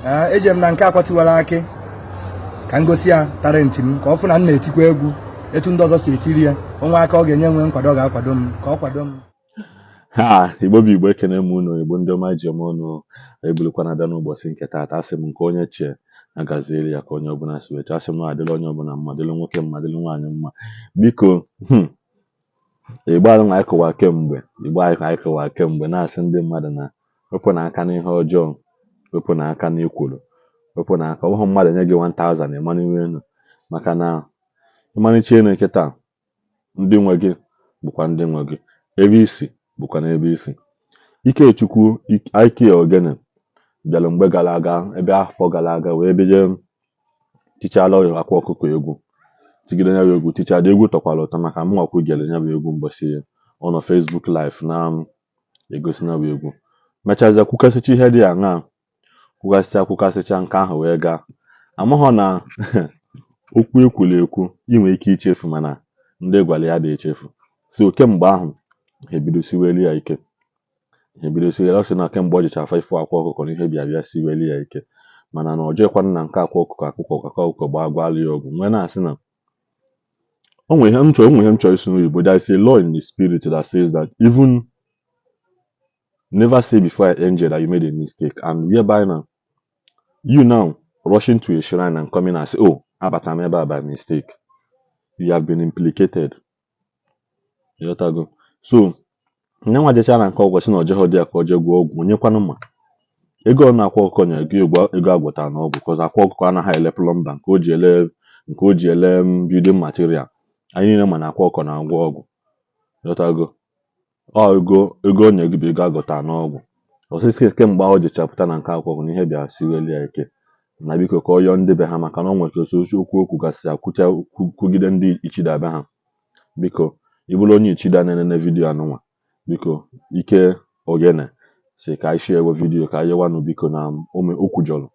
Ee, eje m na nke Akwa Tiwara Akị ka m gosi ya talent m, ka ọ fụ na m na-etikwa egwu etu ndị ọzọ si etiri ya. Onwe aka ọ ga-enye nwe nkwado, ọ ga-akwado m, ka ọ kwado m. Ha, Igbo bụ Igbo, ekene m unu. Igbo ndị ọma ji eme ọnụ, ebulukwana abịa n'ụbọchị nke taata. Asị m nke onye chie na gaziere ya, ka onye ọbụla si wee chọọ. Asị m na adịla onye ọbụla mma, dịlụ nwoke mma, dịlụ nwaanyị mma. Biko, Igbo ahụ anyị kụwa kemgbe, Igbo anyị anyị kụwa kemgbe, na-asị ndị mmadụ na wepụ n'aka n'ihe ọjọọ, wepụ n'aka n'ikworo, wepụ n'aka. Ọ bụghị mmadụ nye gị 1000 ịmaniwe elu, maka na ịmaniche elu kịta, ndị nwe gị bụkwa ndị nwe gị, ebe isi bụkwa n'ebe isi. Ikechukwu Ike Ogene bịara mgbe gara aga, ebe afọ gara aga, wee bido tichala Akwa Ọkụkọ egwu, tigide ya bụ egwu, tichara egwu, tọkwara ụtọ, maka mụ nwakwu gere ya bụ egwu mbọsị ọ nọ Facebook Live na egosi ya bụ egwu. Mechazie kwukasịcha ihe dị aṅaa, kwukasịcha kwukasịcha nke ahụ wee gaa. Amaghọ na okwu ekwuru ekwu ị nwere ike ichefu, mana ndị gwara ya dị echefu. So kemgbe ahụ ha ebido siweli ya ike, ha ebido siweli. Ọ sị na kemgbe ọ jicha afọ ịfụ Akwa Ọkụkọ na ihe bịa bịa siweli ya ike, mana na ọ jekwanụ na nke Akwa Ọkụkọ, akụkọ akwa ọkụkọ gbaa gwala ya ọgwụ. Nwee na-asị na o nwere ihe m chọrọ, o nwere ihe m chọrọ isi n'oyibo. There is a law in the spirit that says that even never say before an angel that you made a mistake, and whereby now you now rushing to a shrine and coming and say, "Oh, abata m ebe a by mistake," you have been implicated. Ịghọtago? So nne nwa jecha na nke ọgwụ, sị na ọjọọ dị ya ka ọ jee gwọọ ọgwụ. Onyekwanụ ma ego ọ na-akwa ọkụkọ nyere gị ego, ego agwọtara n'ọgwụ, cause Akwa Ọkụkọ anaghị ele plumber, nke o ji ele, nke o ji ele building material. Anyị niile ma na Akwa Ọkụkọ na-agwọ ọgwụ. Ịghọtago? Ọ ego ego o nyere gị bụ ego agwọtara n'ọgwụ. Ọsịsị kemgbe ahụ o jechapụta na nke Akwa Ọkụkọ na ihe bịara siweli ya ike, na biko ka ọ yọọ ndị be ha, maka na ọ nwere ka osi okwu okwu gasị akwụcha kwugide ndị Ichida be ha. Biko, ị bụrụ onye Ichida na-enene video anụnwa, biko, Ike Ogene si ka anyị share video, ka anyị yọwanụ, biko, na o kwujọrọ.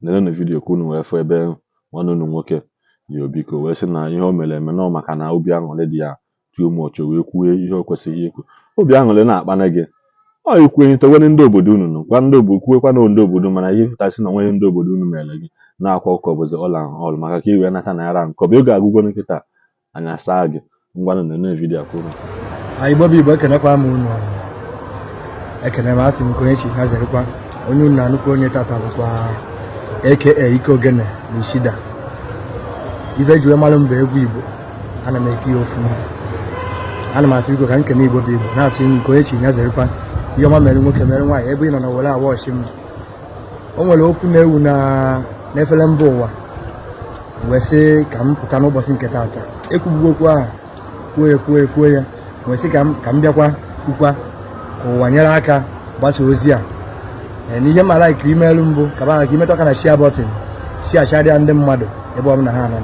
Nenenụ video ka unu wee fụ ebe nwanne unu nwoke yo, biko, wee sị na ihe o mere eme nọ, maka na obi aṅụrị dị ya too much, o wee kwue ihe o kwesịghị ikwu. Obi aṅụrị na-akpana gị, ọ ikwu towere ndị obodo unu nụ, gwa ndị obodo, kwuekwa na ndị obodo, mana ihe pụtasị na onweghị ndị obodo unu mere gị na-akwa ọkụkọ bụzi all and all, maka ka i wee nata naira nke ọ bụ ego agụgọ nkịta anya saa gị. Ngwanụ, nene video ka unu. Igbo bụ Igbo, ekenekwa m unu, ekene m. Asị m ka onye chi ha zerekwa. Onye unu na-anụkwa, onye tata bụkwa aka Ike Ogene na Ishida. Ife eji wee malụ mba egwu Igbo, ana m eti ya ofuma. Ana m asị, biko, ka nkene Igbo bụ Igbo, na-asị m ka onye chi ya zerekwa. Ihe ọma mere nwoke, mere nwaanyị, ebe ị nọ na were awọchị m. O nwere okwu na-ewu na n'efere mba ụwa, wee sị ka m pụta n'ụbọchị nke taata. Ekwubugo okwu ahụ, kwuo ya, kwuo ya, kwuo ya, wee sị ka m bịakwa kwukwa, ka ụwa nyere aka gbasa ozi a. Ee, n'ihe mma like imeelu mbụ ka ba ka imetụ aka na share button, share charịa ndị mmadụ ebe ọ bụla ha nọ.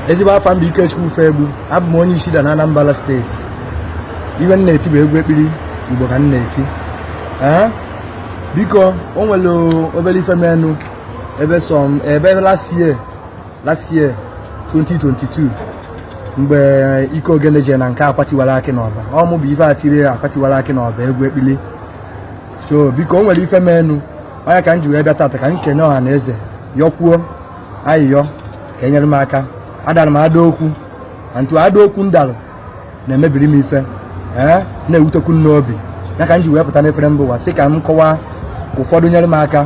Ezigbo afa mbụ Ikechukwu Ufegbu. Abụ m onye Ishida na Anambra Steeti. Iwe m na-eti bụ egwu ekpiri Igbo ka m na-eti. Ee, biko, o nwere obere ife menu ebe some ebe last year, last year 2022, mgbe Ike Ogene jee na nke Akwa Tiwara Akị n'Ọba. Ọ mụ bụ ife atiri Akwa Tiwara Akị n'Ọba egwu ekpili. So biko, o nwere ife menu onye ka m ji wee bịa tata ka m kene ọha na eze, yọkwuo ayịyọ ka enyere m aka. Adara m ada okwu na ntu ada okwu m darụ na-emebiri m ife, ee, na-ewutekwu m n'obi ya, ka m ji wee pụta n'efere mba ụwa, sị ka m kọwaa ka ụfọdụ nyere m aka.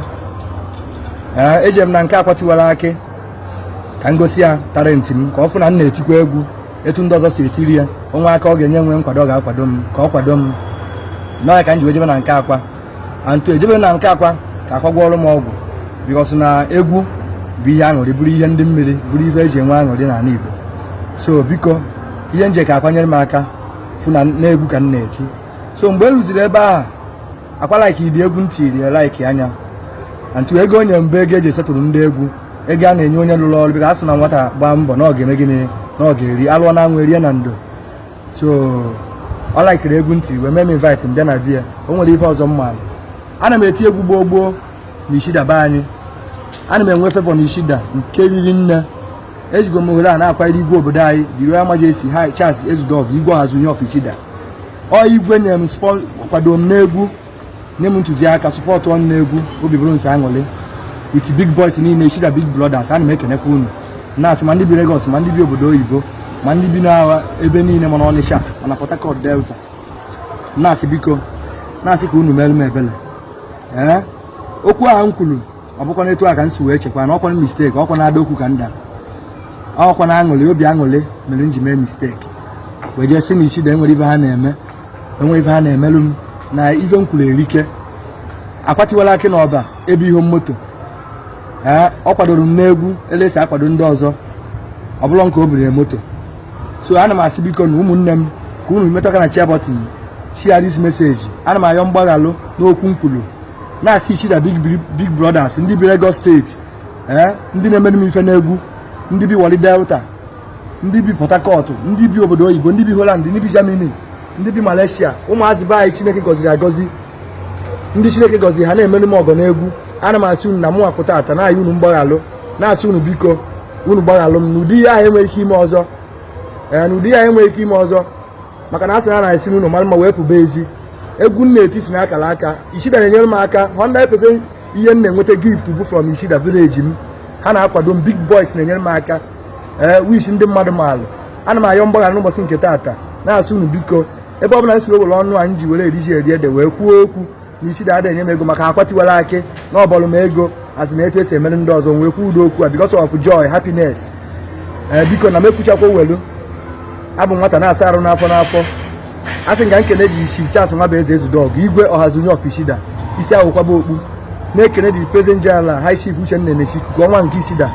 Ee, eje m na nke Akwa Tiwara Akị ka m gosi ya talent m, ka ọ fụ na m na-etikwa egwu etu ndị ọzọ si etiri ya. Onwe aka ọ ga-enye nwe nkwado, ọ ga-akwado m, ka ọ kwado m n'ọya ka m ji wee jebe na nke Akwa. Antụ ejebe na nke Akwa ka Akwa gwọọrọ m ọgwụ, because na egwu bụ ihe aṅụrị, bụrụ ihe ndị mmiri, bụrụ ihe eji enwe aṅụrị n'ala Igbo. So biko, ihe nje ka akwanyere m aka fụ na na-egwu ka m na-eti. So mgbe m rụziri ebe ahụ, Akwa like ịdị egwu m tiri ya, like anya antụ ego onye mbụ, ego eji esetụrụ ndị egwu, ego a na-enye onye lụrụ ọrụ, biko, a sị na nwata gbaa mbọ na ọ ga-eme gịnị, na ọ ga-eri alụọ na anwụ erie na ndo. So ọ likeri egwu ntị, wee mee m invite, m bịa na bia. O nwere ife ọzọ m maara, ana m eti egwu gboo gboo na Ishida be anyị. Ana m enwe favour na Ishida nke riri nne. Ejigo m ohere a na-akwanyere igwe obodo anyị, the Royal Majesty High Charles Ezudog, Igwe Ọhazunye of Ishida. Ọ igwe nye m kwado m n'egwu, nye m ntụziaka, support m n'egwu, obi bụrụ nsọ aṅụrị. With big boys niile, Ishida big brothers, ana m ekenekwa unu, na-asị ma ndị bi Lagos, ma ndị bi obodo oyibo, ma ndị bi na ebe niile, ma na Ọnịsha, ma na Port Harcourt, Delta, na-asị biko, na-asị ka unu merụ m ebele. Ee, okwu ahụ m kwuru, ọ bụkwa na etu a ka m si wee chekwa na ọkwa mistake, ọkwa na-ada okwu ka m dara, ọkwa na aṅụrị, obi aṅụrị mere m ji mee mistake wee jee sị na Ichida enwere ife ha na-eme, enwere ife ha na-emelụ m. Na ife m kwuru erike akwatiwala akị na ọba ebe ihe moto. Ee, ọ kwadoro m n'egwu elesi akwado ndị ọzọ, ọ bụrụ nke o biri moto. So ana m asị biko na ụmụnne m, ka unu metaka na share button, share this message. Ana m ayọ mgbaghalụ n'okwu m kwuru, na-asị Ichida big big brothers, ndị bi Lagos State, ee, ndị na-emere m ife n'egwu, ndị bi Warri, Delta, ndị bi Port Harcourt, ndị bi obodo oyibo, ndị bi Holland, ndị bi Germany, ndị bi Malaysia, ụmụazị be anyị Chineke gọziri agọzi, ndị Chineke gọziri ha na-emere m ọgọ n'egwu, ana m asị unu na mụ akwụta ata na-ayọ unu mgbaghalụ, na-asị unu biko, unu gbaghalụ m n'ụdị ihe ahụ enweghị ike ime ọzọ. Ee, n'ụdị ihe ahụ enweghị ike ime ọzọ, maka na a sị na a na-esi n'ụlọ mara mma wee pụba ezi. Egwu m na-eti si n'akara aka Ishida na-enyere m aka 100%. Ihe m na-enweta gift bụ from Ishida village m, ha na-akwado m. Big boys na-enyere m aka. Ee, wish ndị mmadụ maalụ, ana m ayọ mgbaghara n'ụbọchị nke taata, na-asị unu biko, ebe ọ bụla m si were ọnụ anyị ji were eriji eri ede wee kwuo okwu na Ichida ada enye m ego maka akwatiwala akị na ọbọlụ m ego asị na etu esi emere ndị ọzọ, wee kwuo udo okwu a because of joy, happiness. Ee, biko, na m ekwuchakwa welu abụ nwata na-asa arụ n'afọ n'afọ. A sị nga nkene ji Chief Charles Nwabueze Ezudogụ, igwe ọhazunye of Ishida, isi awụkwaba okpu, na-ekene the president general, High Chief Uchenna Enechi, ikuku ọnwa nke Ishida,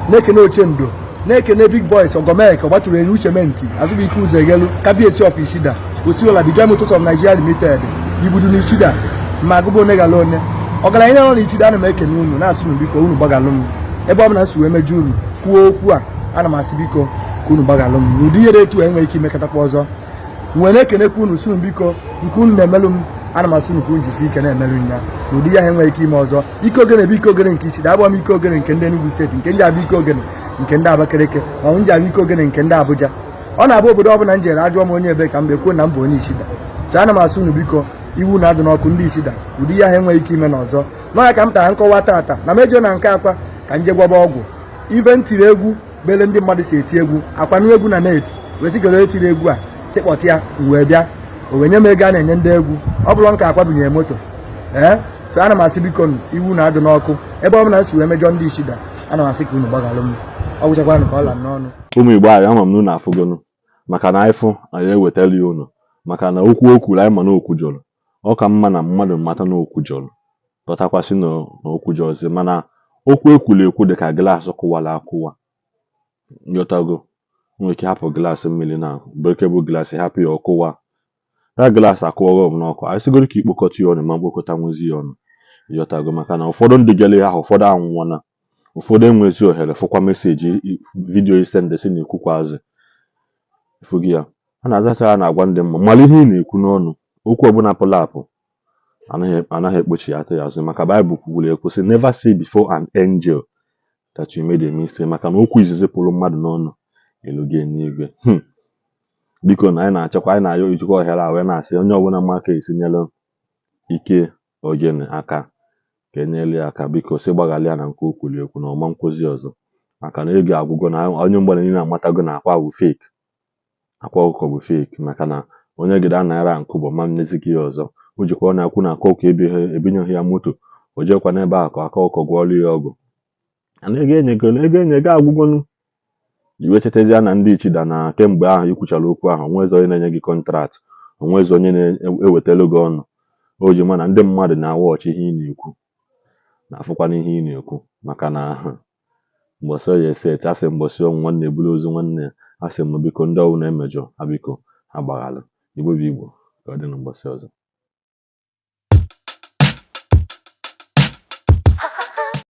na-ekene Ochendo, na-ekene big boys Ogomek Ọgbatụrụ Enyi, Uchementi Azụbụike, Uzeghelu Kabieti of Ishida, Osiola Bijoy Motors of Nigeria Limited, Igbudu na Ichida, ma agụba one gala one ọgaranya nọ n'Ichida. Ana m ekene unu, na-asị unu biko, unu gbagalụ m ebe ọ bụla nsi wee mejọ unu, kwuo okwu a. Ana m asị biko ka unu gbagalụ m n'ụdị ihe etu a enweghị ike imekọtakwa ọzọ. Nwee na-ekenekwa unu, si unu biko, nke unu na-emelụ m, ana m asị unu ka unu jisi ike na-emelụ ya n'ụdị ya ha enweghị ike ime ọzọ. Ike ogene bụ ike ogene nke Ichida. Abụọ m ike ogene nke ndị Enugu State, nke ndị abụ ike ogene nke ndị Abakaliki, ma ọ ndị abụ ike ogene nke ndị Abuja. Ọ na-abụ obodo ọbụla m jere, ajụọ m onye ebe ka m bịa, kwuo na m bụ onye Ichida. So ana m asị unu biko, iwu na-adụ n'ọkụ ndị Ichida, ụdị ya ha enweghị ike ime n'ọzọ. N'ọnya ka m tara nkọwa tata na m eje na nke akwa ka m je gwaba ọgwụ ife m tiri egwu bele ndị mmadụ si eti egwu akwanụ egwu na net wee sị kere etiri egwu a si kpọta ya, m wee bịa, o wee nye m ego a na-enye ndị egwu. Ọ bụrụ nka akwa binye moto. Ee, so ana m asị biko nụ, iwu na-adụ n'ọkụ, ebe ọ bụla m si wee mejọ ndị Ichida, ana m asị ka unu gbaghalụ m. Ọ gwụchakwanụ ka ọ la n'ọnụ. Ụmụ Igbo anyị, ama m na unu afụgonu, maka na anyị fụ anyị ewetala ya unu, maka na okwu o kwuru anyị ma na okwu jọrọ. Ọ ka mma na mmadụ mata na okwu jọrọ, ghọtakwasị na okwu jọrọzi, mana okwu ekwuru ekwu dị ka glass kụwara akụwa. Nghọtago? Nwere ike hapụ glass mmiri na breakable glass, hapụ ya ọkụwa ya, glass akụwago m n'ọkụ. Anyị sịgoro ka ikpokọta ya ọnụ ma mkpokọta nwezi ya ọnụ. Ịghọtago? Maka na ụfọdụ ndị gere ya ahụ, ụfọdụ anwụọna, ụfọdụ enwezi ohere fụkwa message video isende si na ekwukwazi ifugi ya a na-azacha ya, na-agwa ndị mma mara ihe ị na-ekwu n'ọnụ. Okwu ọbụla pụrụ apụ anaghị ekpochi ata ya azụ, maka Baịbụl kwuru ekwu sị, "Never say before an angel that you made a mistake," maka na okwu izizi pụrụ mmadụ n'ọnụ elugo n'igwe. Biko, na anyị na-achọkwa, anyị na-ayọ ijikwa ohere a wee na-asị onye ọbụla ma ka esi nyere ike ogene aka, ka enyere ya aka. Biko, sị gbaghalị ya na nke o kwuru ekwu na ọma nkwụzi ọzọ, maka na ego agwụgo na onye mgbada niile amatago na akwa bụ fake, akwa ọkụkọ bụ fake, maka na onye gide naira nkụ bụ ma mmezi gị ya ọzọ. O jikwa ọ na-akwu na akwa ọkụkọ ebinyeghị ya moto, o jekwa n'ebe ahụ ka aka ọkụkọ gwọọrọ ya ọgwụ. Ana ego enyegoro, ego enyego agwụgonu. Iwe chetazie na ndị Ichida na kemgbe ahụ ikwuchara okwu ahụ, onwezi onye na-enye gị contract, onwezi onye na-ewetelu gị ọnụ. O ji ma na ndị mmadụ na-awa ọchị ihe ị na-ekwu, na-afụkwana ihe ị na-ekwu, maka na mbọsị ọ ya eset asị, mbọsị ọnwụ nwanne eburu ozu nwanne ya. Asị m biko, ndị ọbụla emejọ ha, biko ha gbaghalụ. Igbo bụ Igbo, ka ọ dị na mbọsị ọzọ.